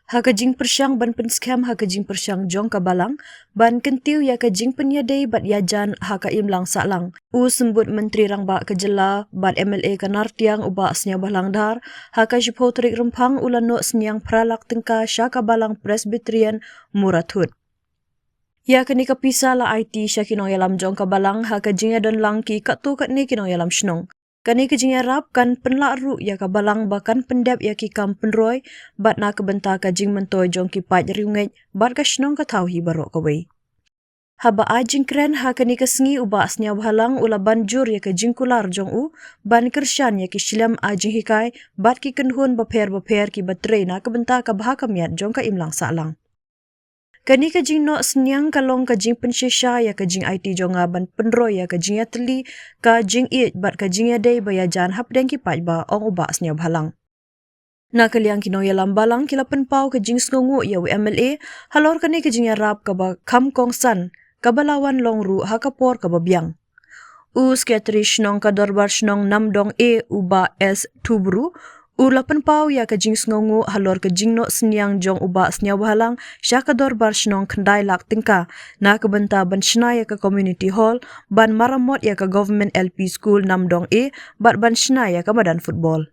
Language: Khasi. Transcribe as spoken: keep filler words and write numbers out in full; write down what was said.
Ha ka jingpyrshang ban pynskhem ha ka jingpyrshang jong ka Balang ban kyntiew ïa ka jingpynïadei bad ïajan ha ka imlang sahlang, u Symbud Myntri Rangbah ka Jylla bad M L A ka Nartiang, u Bah Sniawbhalang Dhar, ha ka shiphew tarik Rymphang u la noh synñiang phra lak tyngka sha ka Balang Presbyterian Murathut. Ïa kane ka pisa la aiti sha ki nongïalam jong ka Balang ha ka jingïadonlang ki katto katne ki nongïalam shnong. Kane ka jingïarap kan pynlah ruh ïa ka Balang ba kan pyndep ïa ki kam pynroi bad na ka bynta ka jingmyntoi jong ki paid riewngeit bad ka shnong ka thaw hi baroh kawei. Haba ai jingkren ha kane ka sngi, u Bah Sniawbhalang u la ban jur ïa ka jingkular jong u ban kyrshan ïa ki shlem ai jinghikai bad ki kynhun bapher bapher kiba trei na ka bynta ka bha ka miat jong ka imlang sahlang. Kane ka jingnoh synñiang ka long ka jingpynshisha ïa ka jingaiti jong nga ban pynroi ïa ka jingïatylli, ka jingïeit bad ka jingïadei ba ïajan hapdeng ki paidbah, ong u Bah Sniawbhalang. Na ka liang ki nongïalam Balang ki la pynpaw ka jingsngewnguh ïa u M L A halor kane ka jingïarap kaba kham kongsan, kaba la wan long ruh ha ka por kaba biang. U Sekretari Shnong ka Dorbar Shnong Namdong A, u Bah S Thubru, u la pynpaw ïa ka jingsngewnguh halor ka jingnoh synñiang jong u Bah Sniawbhalang sha ka Dorbar Shnong khyndai lak tyngka na ka bynta ban shna ïa ka Community Hall, ban maramot ïa ka Government L P School Namdong A bad ban shna ïa ka madan football.